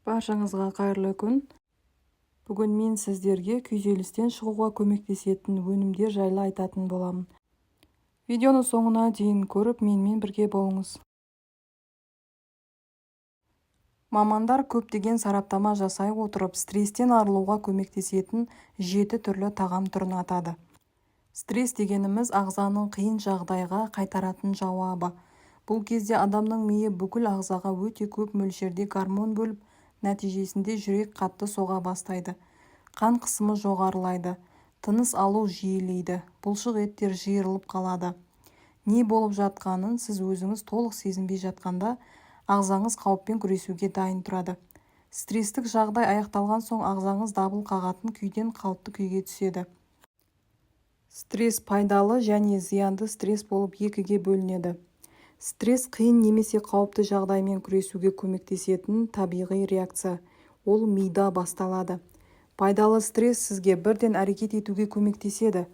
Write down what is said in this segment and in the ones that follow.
Баршаңызға қайырлы күн! Бүгін мен сіздерге күйзелістен шығуға көмектесетін өнімдер жайлы айтатын боламын. Видеоны соңына дейін көріп, менімен бірге болыңыз. Мамандар көптеген сараптама жасай отырып, стресстен арылуға көмектесетін 7 түрлі тағам түрін атады. Стресс дегеніміз ағзаның қиын жағдайға қайтаратын жауабы. Бұл кезде адамның миы бүкіл ағзаға өте көп мөлшерде гормон бөліп, нәтижесінде жүрек қатты соға бастайды, қан қысымы жоғарылайды, тыныс алу жиілейді, бұлшық еттер жиырылып қалады. Не болып жатқанын сіз өзіңіз толық сезінбей жатқанда, ағзаңыз қауіппен күресуге дайын тұрады. Стресстік жағдай аяқталған соң ағзаңыз дабыл қағатын күйден қалыпты күйге түседі. Стресс пайдалы және зиянды стресс болып екіге бөлінеді. Стресс қиын немесе қауіпті жағдаймен күресуге көмектесетін табиғи реакция. Ол мида басталады. Пайдалы стресс сізге бірден әрекет етуге көмектеседі.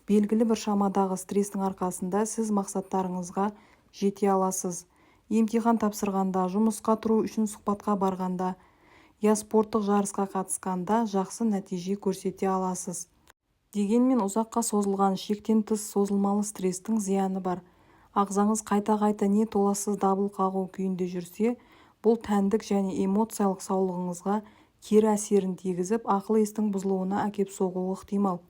Белгілі бір шамадағы стресстің арқасында сіз мақсаттарыңызға жете аласыз. Емтихан тапсырғанда, жұмысқа тұру үшін сұхбатқа барғанда, я спорттық жарысқа қатысқанда жақсы нәтиже көрсете аласыз. Дегенмен ұзаққа созылған шектен тыс созылмалы стресстің зияны бар. Ағзаңыз қайта-қайта не толассыз дабыл қағу күйінде жүрсе, бұл тәндік және эмоциялық саулығыңызға кері әсерін тигізіп, ақыл-естің бұзылуына әкеп соғуы ықтимал.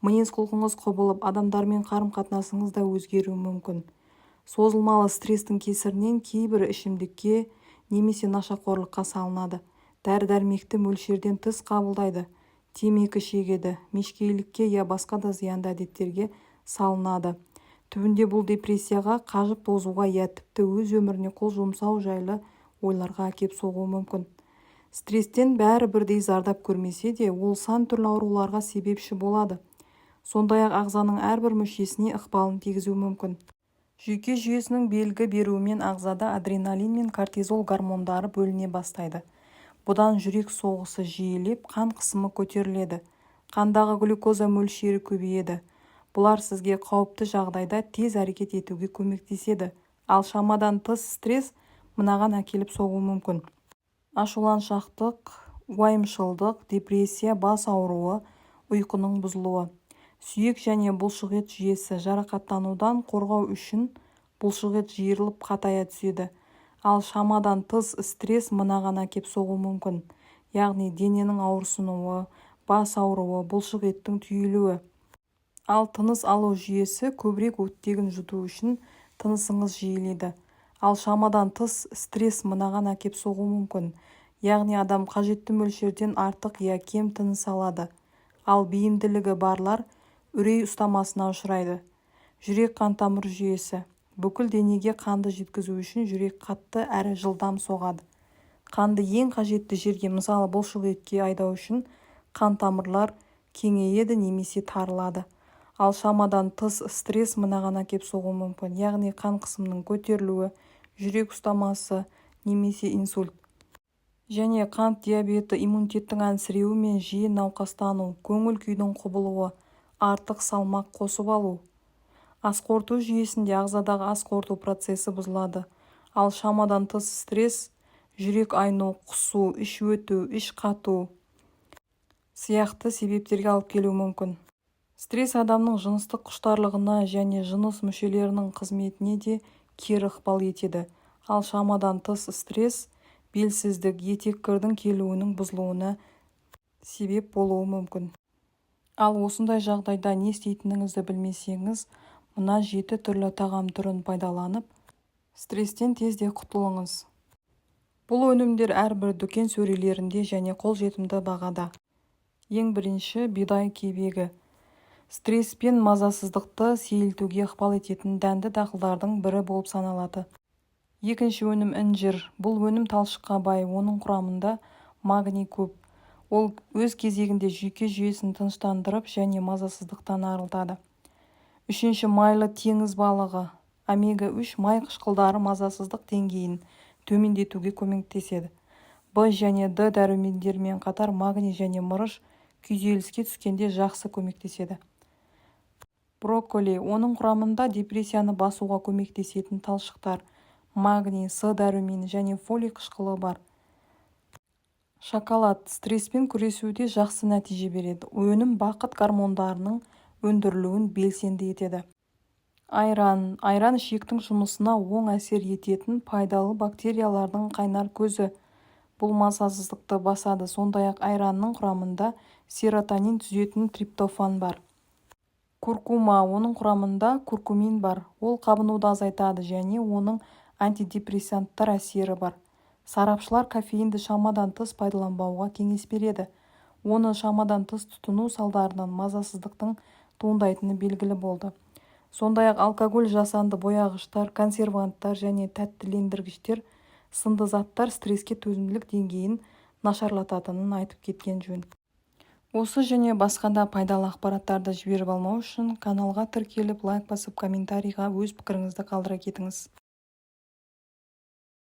Мінез-құлқыңыз құбылып, адамдармен қарым-қатынасыңыз да өзгеруі мүмкін. Созылмалы стресстің кесірінен кейбірі ішімдікке немесе нашақорлыққа салынады, дәрі-дәрмекті мөлшерден тыс қабылдайды, темекі шегеді, мешкейлікке я басқа да зиянды әдеттерге салынады. Түбінде бұл депрессияға, қажып тозуға я тіпті өз өміріне қол жұмсау жайлы ойларға әкеп соғуы мүмкін. Стресстен бәрі бірдей зардап көрмесе де, ол сан түрлі ауруларға себепші болады. Сондай-ақ ағзаның әрбір мүшесіне ықпалын тигізуі мүмкін. Жүйке жүйесінің белгі беруімен ағзада адреналин мен кортизол гормондары бөліне бастайды. Бұдан жүрек соғысы жиілеп, қан қысымы көтеріледі. Қандағы глюкоза мөлшері көбейеді. Бұлар сізге қауіпті жағдайда тез әрекет етуге көмектеседі. Ал шамадан тыс стресс мынаған әкеліп соғуы мүмкін: ашуланшақтық, уайымшылдық, депрессия, бас ауруы, ұйқының бұзылуы. Сүйек және бұлшықет жүйесі жарақаттанудан қорғау үшін бұлшықет жиырылып қатая түседі. Ал шамадан тыс стресс мынаған әкеп соғуы мүмкін, яғни дененің ауырсынуы, бас ауруы, бұлшық еттің түйілуі. Ал тыныс алу жүйесі көбірек оттегін жұту үшін тынысыңыз жиілейді. Ал шамадан тыс стресс мынаған әкеп соғуы мүмкін, яғни адам қажетті мөлшерден артық я кем тыныс алады. Ал бейімділігі барлар үрей ұстамасына ұшырайды. Жүрек-қан тамыр жүйесі. Бүкіл денеге қанды жеткізу үшін жүрек қатты әрі жылдам соғады. Қанды ең қажетті жерге, мысалы бұлшық етке айдау үшін қан тамырлар кеңейеді немесе тарылады. Ал шамадан тыс стресс мынаған әкеп соғуы мүмкін, яғни қан қысымының көтерілуі, жүрек ұстамасы немесе инсульт және қант диабеті, иммунитеттің әлсіреуі мен жиі науқастану, көңіл-күйдің құбылуы, артық салмақ қосып алу. Ас қорыту жүйесінде ағзадағы ас қорыту процесі бұзылады. Ал шамадан тыс стресс жүрек айну, құсу, іш өту, іш қату сияқты себептерге алып келуі мүмкін. Стресс адамның жыныстық құштарлығына және жыныс мүшелерінің қызметіне де кері ықпал етеді. Ал шамадан тыс стресс белсіздік, етеккірдің келуінің бұзылуына себеп болуы мүмкін. Ал осындай жағдайда не істейтініңізді білмесеңіз, мына 7 түрлі тағам түрін пайдаланып, стресстен тезде құтылыңыз. Бұл өнімдер әрбір дүкен сөрелерінде және қолжетімді бағада. Ең бірінші бидай кебегі. Стресс пен мазасыздықты сейілтуге ықпал ететін дәнді дақылдардың бірі болып саналады. Екінші өнім інжір. Бұл өнім талшыққа бай, оның құрамында магний көп. Ол өз кезегінде жүйке жүйесін тыныштандырып және мазасыздықтан арылтады. Үшінші майлы теңіз балығы. Омега-3 май қышқылдары мазасыздық деңгейін төмендетуге көмектеседі. Б және Д дәрумендерімен қатар магний және мырыш күйзеліске түскенде жақсы көмектеседі. Брокколи. Оның құрамында депрессияны басуға көмектесетін талшықтар, магний, С дәрумені және фолий қышқылы бар. Шоколад стресспен күресуде жақсы нәтиже береді. Өнім бақыт гормондарының өндірілуін белсенді етеді. Айран. Айран ішектің жұмысына оң әсер ететін пайдалы бактериялардың қайнар көзі. Бұл мазасыздықты басады. Сондай-ақ айранның құрамында серотонин түзетін триптофан бар. Куркума. Оның құрамында куркумин бар. Ол қабынуды азайтады және оның антидепрессанттар әсері бар. Сарапшылар кофеинді шамадан тыс пайдаланбауға кеңес береді. Оны шамадан тыс тұтыну салдарынан мазасыздықтың туындайтыны белгілі болды. Сондай-ақ алкоголь, жасанды бояғыштар, консерванттар және тәттілендіргіштер сынды заттар стреске төзімділік деңгейін нашарлататынын айтып кеткен жөн. Осы және басқа да пайдалы ақпараттарды жіберіп алмау үшін каналға тіркеліп, лайк басып, комментарийға өз пікіріңізді қалдыра кетіңіз.